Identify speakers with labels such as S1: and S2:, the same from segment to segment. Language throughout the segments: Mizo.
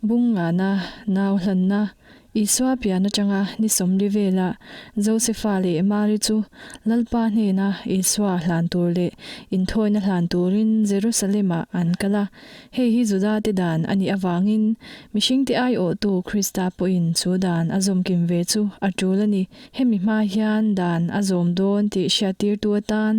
S1: Bung ngana nau hlanna Isua pian atanga ni 40 velah Josefa leh Mari chu Lalpa hnena Isua hlan tur leh inthawina hlan turin Jerusalem-ah an kal a. Hei hi Juda te dan a nih avangin mihringte aiawhtu Krista pawhin chu dan a zawm kim ve chu a tul a ni. Hemi hma hian dan a zawm dawn tih hriattirtu atan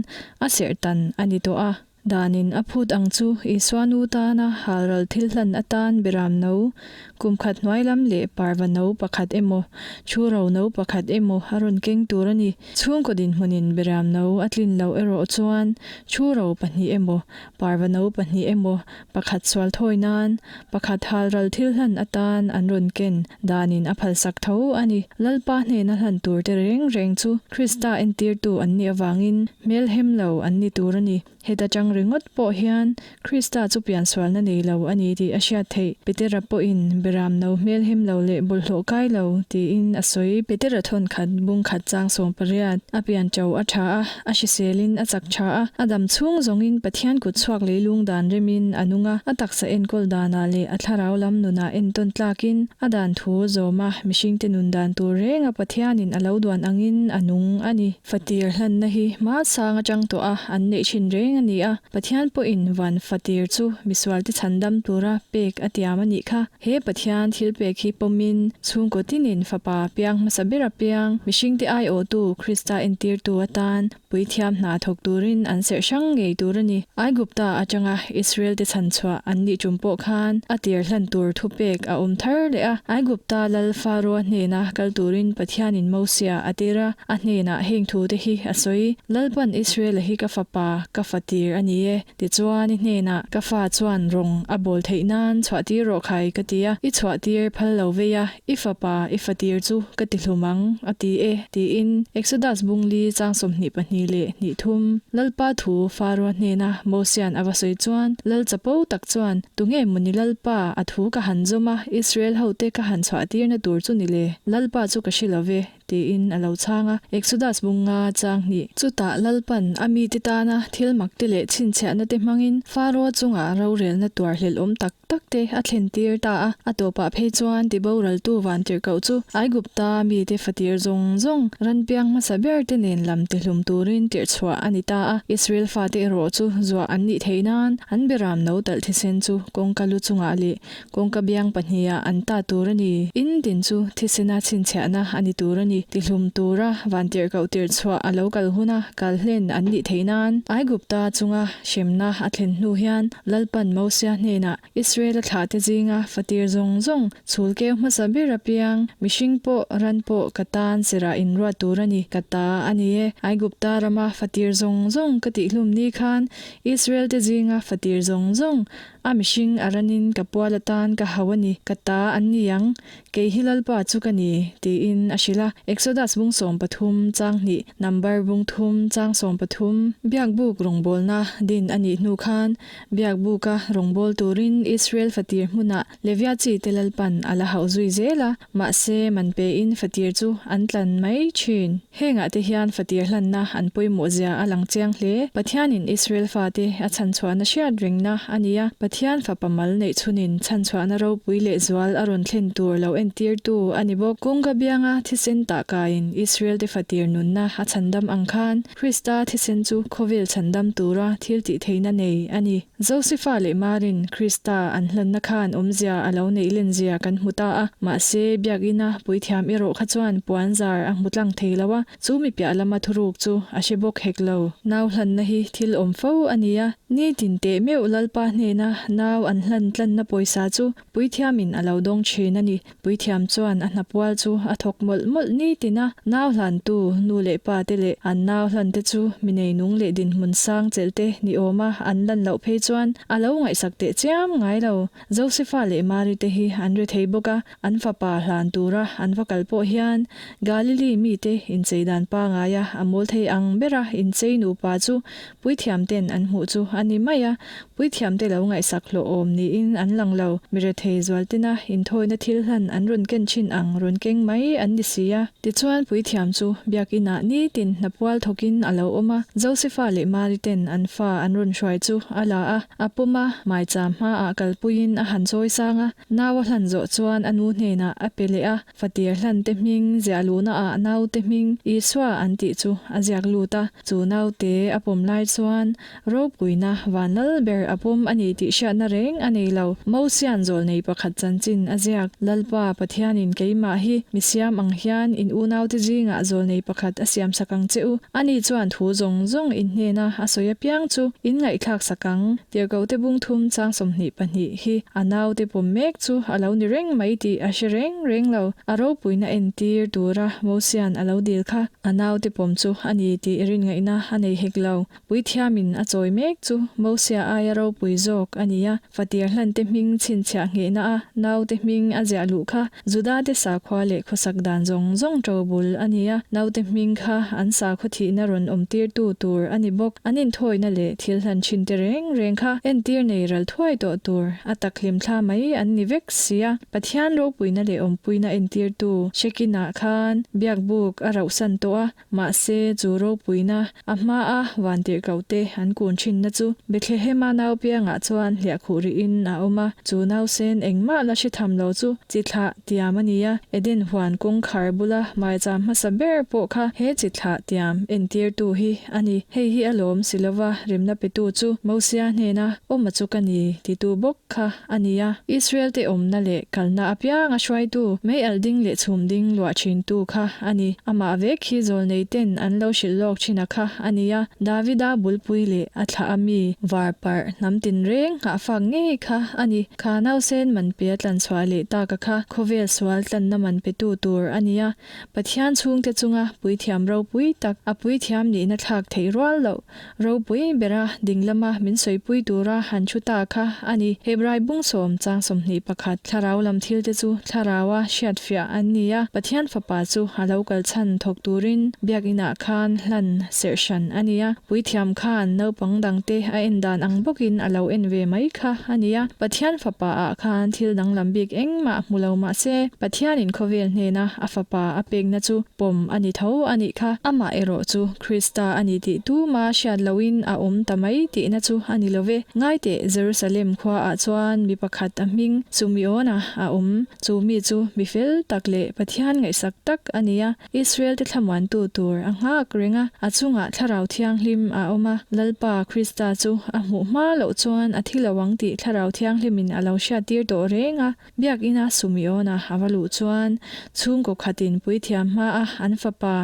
S1: a serhtan a ni tawh a. Danin a phut ang chu Isua nu tana halral thil hlan atan beram no, kum khat hnuai lam leh parva no pakhat emaw, thu ro no pakhat emaw a rawn keng tur a ni. Chhungkaw dinhmunin beram no a tlin loh erawh chuan thu ro pahnih emaw, parva no pahnih emaw pakhat sual thawi nan, pakhat halral thil hlan atan an rawn ken danin a phalsak tho a ni. Lalpa hnena hlan tur te reng reng chu Krista entirtu an nih avangin hmelhem lo an ni tur a ni. Heta tang ringawt pawh hian Krista chu piansualna nei lo a ni tih a hriat theih. Petera pawhin beram no hmelhem lo leh bawlhhlawh kai lo tiin a sawi. Petera thawn khat bung khat chang 18 a pian to a tha a, a hriselin a chak tha a, a dam chhung zawngin Pathian kut chhuak leilung dan remin a nung a, a taksa enkawl danah leh a thlarau lam nunah entawn tlakin a dan thu zawm a, mihringte nun dan tur renga Pathianin a lo duan angin a nung a ni. Fatir hlanna hi hma sang atang tawh a an neih thin reng a ni a, Pathian pawhin van fatir chu misualte chhandam tura pek a tiam a nih kha. He Pathian thil pek hi pawmin chhungkaw tinin fapa piang hmasa ber a piang, mihringte aiawhtu Krista entirtu atan puithiam hna thawk turin an serh hrang ngei tur a ni. Aigupta atanga Israel te chhanchhuah an nih tum pawh khan a tir hlan tur thupek a awm thar leh a. Aigupta lal Faroa hnena kal turin Pathianin Mosia a tir a, a hnenah heng thu te hi a sawi, Lalpan Israel-a hi ka fapa, ka fatir a ni e. Tichuan i hnenah ka fa chuan rawng a bawl theih nan chhuahtir rawh khai ka ti a, i chhuahtir phal lo vei a, i fapa i fatir chu ka ti hlum ang a ti e tiin Exodus bungli chang 22 leh 23 Lalpa thu Faroa hnena Mosian a va sawi chuan Lal chapo tak chuan tunge mawni Lalpa a thu ka han zawm a, Israel hote ka han chhuahtirna tur chu ni le, Lalpa chu ka hre lo ve. Tiin a lo chhang a, Exodus bunga chang hnih. Chutah Lalpan a mite tana thil mak te leh chhinchhiahna te hmangin Faroa chungah rorelna tuar hlelh awm tak tak te a thlen tir ta a. A tawpah phei chuan tiboraltu vantirhkoh chu Aigupta mite fatir zawng zawng ranpiang hmasa ber te nen lam ti hlum turin tirhchhuah a ni ta a. Israel fate erawh chu zuah an nih theih nan an beram no talh thisen chu kawngka lu chungah leh Kawngka biang pahniha an ta tur a ni. In din chu thisena chhinchhiahna a ni tur a ni. Tihlum tura vantirhkoh tirhchhuah a lo kal huna kal hlen an nih theih nan Aigupta chunga hremna a thlen hnu hian Lalpan Mosia hnenah Israel-a thlahte zinga fatir zawng zawng chhul keu hmasa ber apiang mihring pawh ran pawh ka tan serah inruat tur a ni, ka ta a ni e. Aigupta rama fatir zawng zawng ka tihlum ni khan Israel-te zinga fatir zawng zawng A mihring a ranin ka pual atan ka hau a ni, ka ta an ni ang, kei hi Lalpa chu ka ni, tiin a hrilh a. Exodus bung 13 chang hnih, Number bung thum chang 13. Biakbuk rawngbawlna din a nih hnu khan Biakbuka rawngbâwl turin Israel fatir hmunah Levia chi te Lalpan a la hauh zui zel a, mahse man pein fatir chu an tlan mai thin. Hengah te hian fatir hlanna an pawimawh zia a lang chiang hle. Pathianin Israel fate a chhanchhuahna hriat rengna a ni a, Pathian fapa mal neih chhunin chhanchhuahna ropui leh zual a rawn thlen tur lo entirtu a ni bawk. Kawngka bianga thisen tah kaiin Israel te fatir nunna a chhandam ang khan Krista thisen chu khawvel chhandam tura thil tih theihna nei a ni. Josefa leh Marin Krista an hlanna khan awmzia a lo neih len zia kan hmu ta a, mahse biakina puithiam erawh kha chuan puan zar a hmu tlang thei lo a, chu mi piah lama thuruk chu a hre bawk hek lo. Nau hlanna hi thil awm fo a ni a, nitin teh meuh Lalpa hnena nau an hlan tlanna pawisa chu Puithiamin a lo dawng thin a ni. Puithiam chuan a hnapual chu a thawk mawlh mawlh nitin a, nau hlantu nu leh pa te leh an nau hlan te chu mi neinung leh dinhmun sang chelh te ni awma an lan loh phei chuan a lo ngaihsak teh chiam ngai lo. Josefa leh Mari te hi an ri thei bawk a, an fapa hlan tura an va kal pawh hian Galili mite inchei dan pangaia a mawl thei ang bera inchei nupa chu puithiam ten an hmuh chu a ni mai a, puithiam te lo ngaihsak. ngaihsak hlawh awm niin an lang lo. Mi rethei zualtena inthawina thil hlan an rawn ken thin ang rawn keng mai an ni si a. Tichuan puithiam chu biakinah nitin hnapual thawkin a lo awm a, Josefa leh Mari ten an fa an rawn hruai chu a la a, a pawm a, maicham hmaah kalpuiin a han chawi sang a, nau a hlan zawh chuan a nu hnenah a pe leh a. Fatir hlante hming ziah luhnaah naute hming Isua an tih chu a ziak lut a, chu naute a pawm lai chuan Ropuina van lal ber a pawm a ni tih hriatna reng a nei lo. Mosia'n zawlnei pakhat chanchin a ziak, Lalpa Pathianin keimah hi mi siam ang hian in unaute zingah zawlnei pakhat a siamsak ang che u. Ani chuan thu zawng zawng in hnena a sawi apiang chu in ngaihthlaksak ang. Tirhkohte bung thum chang 22 hi a naute pawm mek chu a lo ni reng mai tih a hre reng reng lo. A ropuina entir tura Mosia'n a lo dil kha a naute pawm chu a ni tih rin ngaihna a nei hek lo. Puithiamin a chawi mek chu Mosia aia ropui zawk a ni a, fatir hlante hming chhinchhiah nghehna a naute hming a ziah luh kha Judate sakhua leh khawsak dan zawng zawng to bul a ni a, naute hming kha an sakhaw thihna rawn awm tirtu tur a ni bawk. An inthawina leh thil hlan thin te reng reng kha entir nei ral thuai tawh tur a tak hlim thla mai an ni vek si a. Pathian ropuina leh awmpuina entirtu Shekinah khan biakbuk a rauhsan tawh a, Mahse, chu ropuina a hmaa vantirhkohte an kun thinna chu Bethlehema nau piangah chuan hliahkhuh rihin a awm a, chu nausen engmah la hre tham lo chu chi thlah tiam a ni a, Eden huan kawngkhar bula maicham hmasa ber pawh kha he chi thlah tiam entirtu hi a ni. Hei hi a lawm si lova remna petu chu Mosia hnena awma chu ka ni titu bawk kha a ni a. Israel-te awmna leh kalna apianga hruaitu, mei alh ding leh chhum ding luah thintu kha a ni. Amah vek hi zawlnei ten an lo hrilh lawk thin a kha a ni a. Davida bulpui leh a thlah a mi var parh hnam tinreng nghahfak ngei kha a ni. Kha nausen man pe a tlanchhuah leh tak a kha khawvel sual tlanna man petu tur a ni a. Pathian chhungte chunga puithiam ropui tak, a puithiam nihna thlak theih rual loh Ropui bera ding lama min sawipui tura han thu ta kha a ni. Hebrai bung sawm chang 21 thlarau lam thilte chu thlaraua hriatfiah an ni a, Pathian fapa chu a lo kal chhan thawk turin biakinah khan hlan serh hran a ni a, puithiam khan naupang dangte a en dan ang bawkin a lo en ve mai kha a ni a, Pathian fapa ah khan thil danglam bik engmah hmu lo mah se, Pathianin khawvel hnena a fapa a pekna chu pawm a ni tho a nih kha. Amah erawh chu Krista a ni tih tuma hriat loin a awm ta mai tihna chu a ni lo ve. Ngaiteh, Jerusalem khuaah chuan mi pakhat a hming Sumeona a awm. Chu mi chu mi fel tak leh Pathian ngaihsak tak a ni a, Israel te thlamuantu tur a nghak reng a, a chungah Thlarau Thianghlim a awm a. Lalpa Krista chu a hmuh hma loh chuan a thi lo ang tih Thlarau Thianghlimin a lo hriattir tawh reng a. Biakina Sumeona a va luh chuan chhungkaw khatin puithiam hmaa an fapa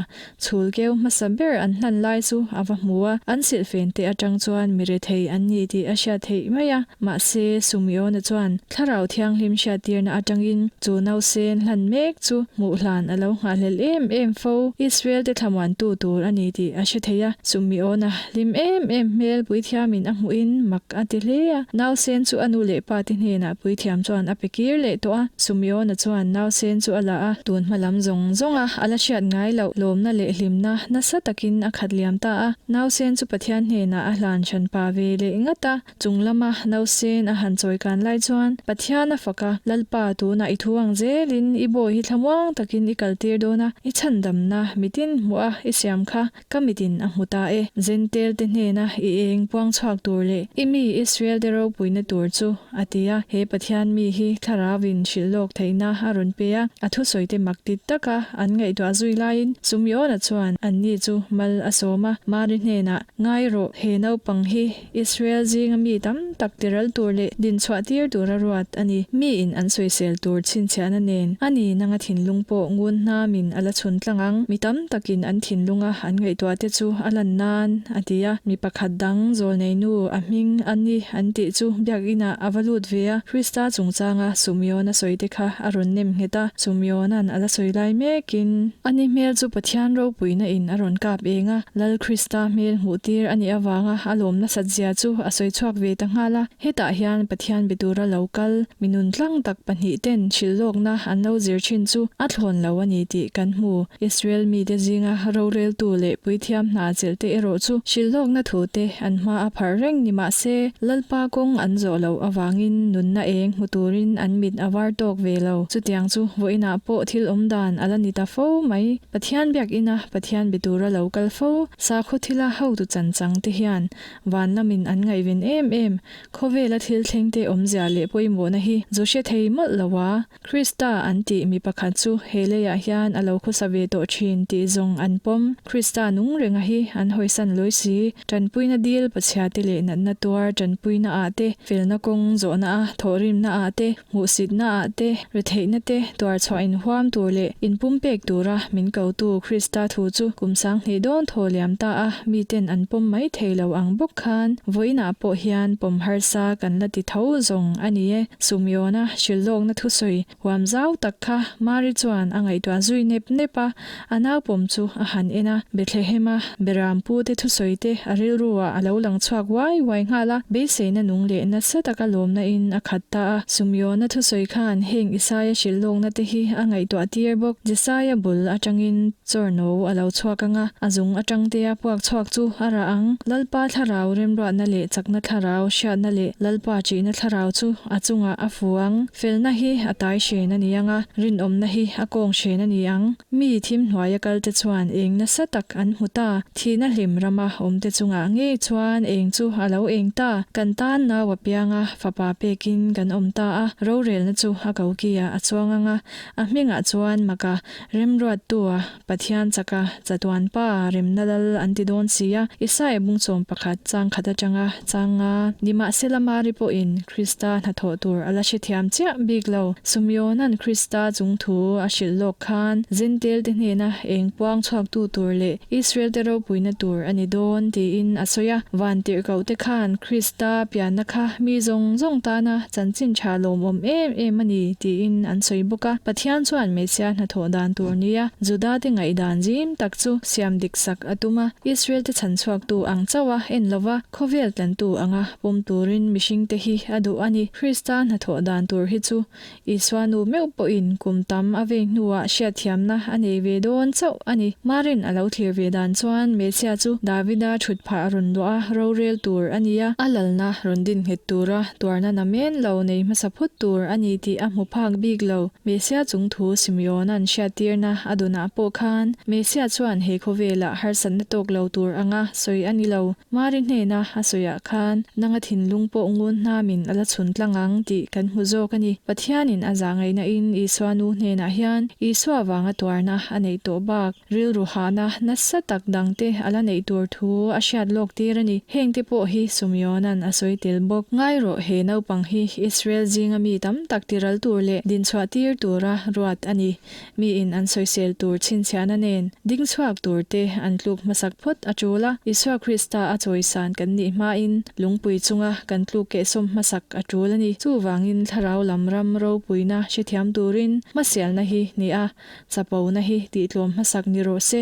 S1: chhul keu hmasa ber an hlan lai chu a va hmu a, an silhfen te atang chuan mi rethei an ni tih a hriat theih mai a. Mahse, Sumeona chuan Thlarau Thianghlim hriattirna atangin chu nausen hlan mek chu hmuh hlan a lo nghahhlelh em em fo. Israel te thlamuantu tur a ni tih a hre thei a, Sumeona hlim em em hmel puithiamin a hmuhin mak a ti hle a. Nausen chu a nu leh pa te hnenah puithiam chuan a pe kir leh tawh a. Sumeona chuan nausen chu a la a, tun hma lam zawng zawng a a la hriat ngai loh lawmna leh hlimna nasa takin a khat liam ta a. Nausen chu Pathian hnenah a hlan hran pa ve leh ngat a. Chung lama nausen a han chawi kan lai chuan Pathian a fak a, Lalpa tunah i thu ang zelin i bawi hi thlamuang takin i kaltir dawn a, i chhandamna mitin hmuh a i siam kha Ka mitin a hmu ta e. Zentel te hnena i eng puang chhuak tur leh i mi Israel te ropuina tur chu, a ti a. He Pathian mi hi thlarauin hrilh lawk theihna a rawn pe a, a thusawi te mak ti taka an ngaihtuah zui laiin Sumeona chuan anni chu mal a sawm a, Mari hnenah, Ngai rawh, he naupang hi Israel zinga mi tam tak tiral tur leh dinchhuah tir tura ruat a ni. Miin an sawisel tur chhinchhiahna nen a ni nanga thinlung pawh ngun hnamin a la chhun tlang ang. Mi tam takin an thinlunga an ngaihtuah te chu a lan nan a ti a. Mi pakhat dang zawlnei nu a hming a ni an tih chu biakinah a va lut ve a. Krista chungchanga Sumeon a sawi te kha a rawn nem nghet a. Sumeona'n a la sawi lai mekin a ni hmel chu Pathian ropuina in a rawn kap eng a. Lal Krista hmel hmuh tir a nih avanga a lawm nasat zia chu a sawi chhuak ve ta nghal a. Hetah hian Pathian be tura lo kal, mi nun tlang tak pahnih ten hrilh lawkna an lo zir thin chu a thlawn lo a ni tih kan hmu. Israel mite zinga roreltu leh puithiam hna chelh te erawh chu hrilh lawkna thu te an hma a pharh reng ni mah se, Lalpa kawng an zawh loh avangin nunna eng hmu turin an mit a var tawk ve lo. Chutiang chu vawiinah pawh thil awm dan a la ni ta fo mai. Pathian biakina Pathian be tura lo kal fo, sakhaw thila hotu chan chang te hian van lamin an ngaihven em em. Khawvela thil thlengte awmzia leh pawimawhna hi zu hre thei mawlh lo a. Krista an tih mi pakhat chu he leiah hian a lo khawsa ve tawh thin tih zawng an pawm. Krista nung renga hi an hawisan lawi si. Tanpuina dil pachhia te leh natna tuar tanpuina ah te, felna kawng zawhna a, thawhrimna ah te, hmuhsitna ah te, retheihna te tuar chhuah inhuam tur leh inpumpek tura min kotu Krista thu chu kum sanghnih dawn thaw liam ta a miten an pawm mai thei lo ang bawk khan vawiinah pawh hian pawm harsa kan la ti tho zawng a ni e. Sumiona hrilhlawkna thusawi huam zau tak kha Mari chuan a ngaihtuah zui nep nep a, a naupawm chu a han en a, Bethlehema Beram pute thusawi te a rilru ah a lo lang chhuak uai uai nghal a, beiseina nung leh nasa taka lawmna in a khat ta a. Sumiona thusawi khan heng Isaia hrilhlawkna te hi a ngaihtuah tir bawk. Jesaia bul atangin chawrno a lo chhuak ang a, a zung atang tea puak chhuak chu a rah ang. Lalpa thlarau remruatna leh chakna thlarau hriatna leh Lalpa ṭihna thlarau chu a chungah a fu ang. Felna hi a tai hren a ni ang a, rinawmna hi a kawng hren a ni ang. Mi thim hnuaia kalte chuan eng nasa tak an hmu ta. Thihna hlim rama awmte chungah ngei chuan eng chu a lo eng ta. Kan tan nau a piang a, fapa pekin kan awm ta a, rorelna chu a kokiah a chuang ang a, a hmingah chuan maka Remruattua, Pathian chaka chatuan pa remna lal an ti dawn si a, Isaia bungchawm pakhat chang khat atanga chang nga. Nimahsela Mari pawhin Krista hnathawh tur a la hrethiam chiah bik lo. Sumiona'n Krista chung thu a hrilh lawk khan Zentel te hnena eng puang chhuaktu tur leh Israel te ropuina tur a ni dawn tiin a sawi a. Van tirhkoh te khan Krista pianna kha mi zawng zawng tana chanchin tha lawmawm em em a ni tiin an sawi bawk a. Pathian chuan Messia hnathawh dan tur nia Juda te ngaihdan zim tak chu siam dik sak a tum a. Israel te chhan chhuaktu ang chauh a en lova, khawvel tlantu anga pawm turin mihring te hi a duh a ni. Krista hnathawh dan tur hi chu Isua nu meuh pawhin kum tam a veng hnuah hriatthiamna a nei ve dawn chauh a ni. Marin a lo thlir ve dan chuan Messia chu Davida thut phah a rawn luah a, rorel tur a ni a, a lalna rawn din nghet tura tuarna namen lo nei hmasa phawt tur a ni tih a hmu phak bik lo. Messia chung thu Simeona'n hriattirna a dunah pawh khan Messia chuan he khawvelah harsatna tawk lo tur anga sawi a ni lo. Mari hnena a sawiah khan nanga thinlung pawh ngun hnamin a la chhun tlang ang tih kan hmu zawk a ni. Pathianin a zah ngaihnain Isua nu hnenah hian Isua vanga tuarna a neih tawh bak rilru hahna nasa tak dangte a la neih tur thu a hriat lawk tir a ni. Hengte pawh hi Sumiona'n a sawi tel bawk. Ngai rawh, he naupang hi Israel zinga mi tam tak tiral tur leh dinchhuah tir tura ruat a ni. Miin an sawisel tur chhinchhiahna nen ding chhuak tur te an tluk hmasak phawt a tul a, Isua Krista a chawisan kan nih hmain lungpui chunga kan tluk kehsawm hmasak a tul a ni. Chuvangin thlarau lam ram ropuina hrethiam turin hmasialna hi ni a, chapona hi tihtlawm hmasak ni rawh se.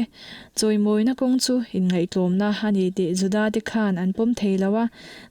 S1: Chawimawina kawng chu inngaihtlawmna a ni tih Juda te khan an pawm thei lo a,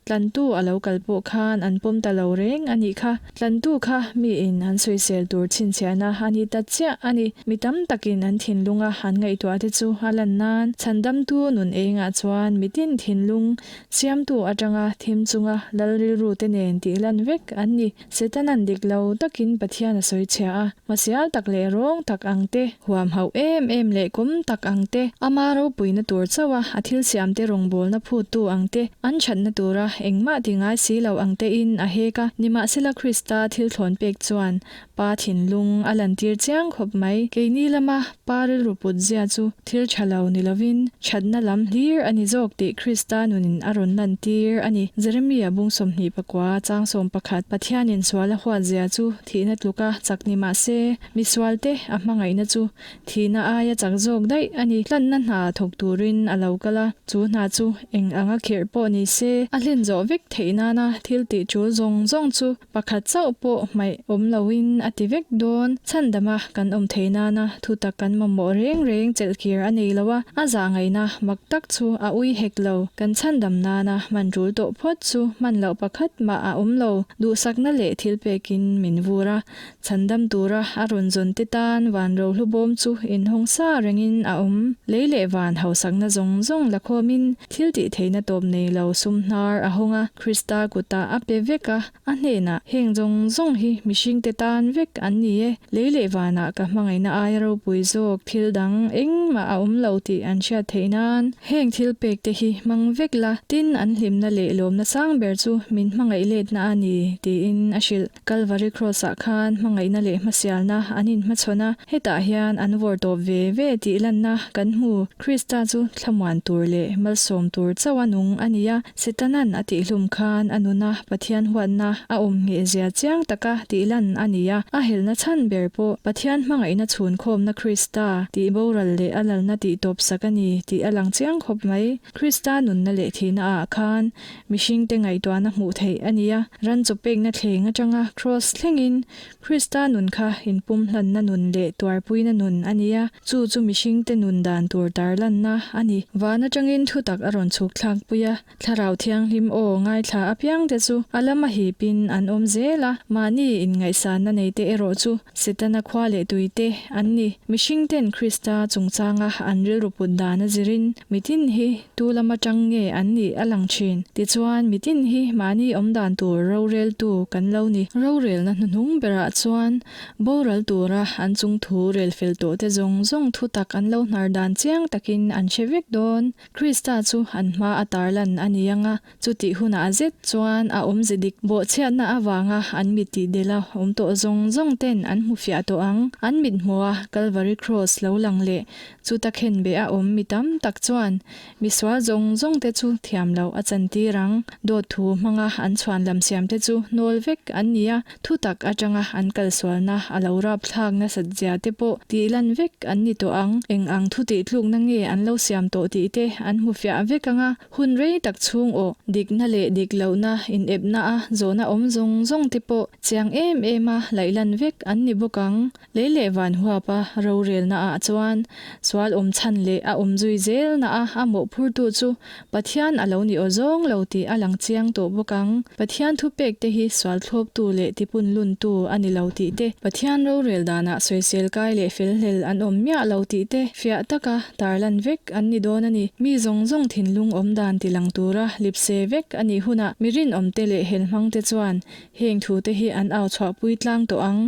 S1: Tlantu a lo kal pawh khan an pawm ta lo reng a nih kha. Tlantu kha miin an sawisel tur chhinchhiahna a ni ta chiah a ni. Mi tam takin an thinlunga an ngaihtuah te chu a lan nan chhandamtu nun engah chuan mitin thinlung siamtu atanga thim chunga lal rilru te nen tih lan vek an ni. Setanan dik lo takin Pathian a sawi chhia a, hmasial tak leh rawng tak ang te, huam hauh em em leh kum tak ang te, ama ropuina tur chauh a a thil siamte rawngbawlna phuttu ang te, an thatna tura engmah ti ngai si lo ang tein a hek a. Nimahsela Krista thil thlawn pek chuan Pa thinlung a lantir chiang khawp mai. Keini lama Pa rilru put zia chu thil tha lo ni lovin thatna lam hlir a ni zawk tih Krista nunin a rawn lantir a ni. Jeremia bung 24 chang 11 Pathianin sual a huat zia chu thihna tluka chak ni mah se, misualte a hmangaihna chu thihna aia chak zawk daih a ni. Tlanna hna thawk turin a lo kal a, chu hna chu eng anga khirh pawh ni se, a hlen zawh vek theih nana thil tih tul zawng zawng chu Pakhat chauh pawh hmaih awm loin a ti vek dawn. Chhandama kan awm thei nana thutak kan mamawh reng reng chelhkir a nei lo a, a zah ngaihna mak tak chu a ui hek lo. Kan chhandam nana hman tul tawh phawt chu hman loh pakhat mah a awm lo. Duhsakna leh thil pekin min vur a, chhandam tura a rawn zawn te tan van rohlu bawm chu inhawng sa rengin a awm. Lei leh van hausakna zawng zawng la khawmin thil tih theihna tawp nei lo sum hnar a hawng a. Krista kutah a pe vek a, a hnenah, Heng zawng zawng hi mihringte tan vek an ni e, lei leh vanah ka hmangaihna aia ropui zawk thil dang engmah a awm lo tih an hriat theih nan heng thil pek te hi hmang vek la, tin an hlimna leh lawmna sang ber chu min hmangaih letna a ni, tiin a hrilh. Kalvari Cross-ah khan hmangaihna leh hmasialna an inhmachhawn a, hetah hian an vawr tawp ve ve tih lanna kan hmu. Krista chu thlamuan tur leh malsawm tur chauh a nung a ni a, Setanan a tihhlum khan a nuna Pathian huatna a awm nghehzia chiang taka tih lan a ni a, a helna chhan ber pawh Pathian hmangaihna chhunkhawmna Krista tih boral leh a lalna tih tawpsak a ni tih a lang chiang khawp mai. Krista nunna leh thihna ah khan Mihringte ngaihtuahna hmuh theih a ni a, ran chaw pekna thleng atanga Kraws thlengin Krista nun kha inpumhlanna nun leh tuarpuina nun a ni a, chu chu mihringte nun dan tur tarlanna a ni. Van atangin thutak a rawn chhuk thlakpui a, Thlarau Thianghlim aw ngaithla apiangte chu a lama hipin an awm zel a, mahni inngaihsanna neite erawh chu Setana khua leh tuite an ni. Mihringten Krista chungchanga an rilru put dan a zirin mitin hi Tu lama tang nge an nih a lang thin. Tichuan, mitin hi mahni awm dan tur roreltu kan lo ni. Rorelna hnuhnung berah chuan boral tura an chung thu rel fel tawhte zawng zawng thu tak an lo hnar dan chiang takin an hre vek dawn. Krista chu an hma a tarlan a ni ang a, chutih hunah zet chuan a awmze dik bawhchhiatna avanga an mit tih dela awm tawh zawng zawng ten an hmu fiah tawh ang. An mit hmuha Kalvari Kraws lo lang leh Chuta khenbeh a awm mi tam tak chuan misual zawng zawng te chu thiam loh a chantir ang. Dawt thu hmanga an chhuan lam siam te chu hnawl vek an ni a, thu tak atanga an kalsualna a lo rap thlak nasat zia te pawh tih lan vek an ni tawh ang. Eng ang thu tih tlukna nge an lo siam tawh tih te an hmu fiah vek ang a, hun rei tak chhung aw dikna leh dik lohna inepna a zawhna awm zawng zawng te pawh chiang em em a laih lan vek an ni bawk ang. Lei leh van huapa rorelna ah chuan sual awm chhan leh a awm zui zel na a a mawhphurtu chu Pathian a lo ni aw zawng lo tih a lang chiang tawh bawk ang. Pathian thupek te hi sual thlawptu leh tipun luntu a ni lo tih te, Pathian rorel danah sawisel kai leh felhlel an awm miah lo tih te fiah taka tarlan vek an ni dawn a ni. Mi zawng zawng thinlung awm dan ti lang tura lipse vek a nih hunah mi rinawmte leh helhmangte chuan heng thute hi an au chhuahpui tlang tawh ang.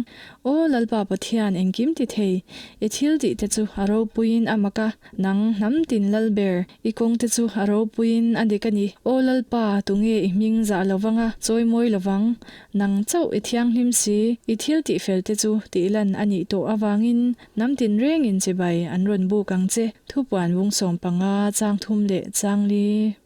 S1: Aw Lalpa Pathian engkim ti thei, i thil tih te chu a ropuiin a mak a, nang hnam tin lal ber, i kawng te chu a ropuiin a dik a ni. Aw Lalpa, tunge i hming zah lovang a, chawi mawi lovang, nang chauh i thianghlim si, i thil tih fel te chu tih lan a nih tawh avangin hnam tin rengin chibai an rawn buk ang che, Thupuan vung 15 chang thum leh chang li.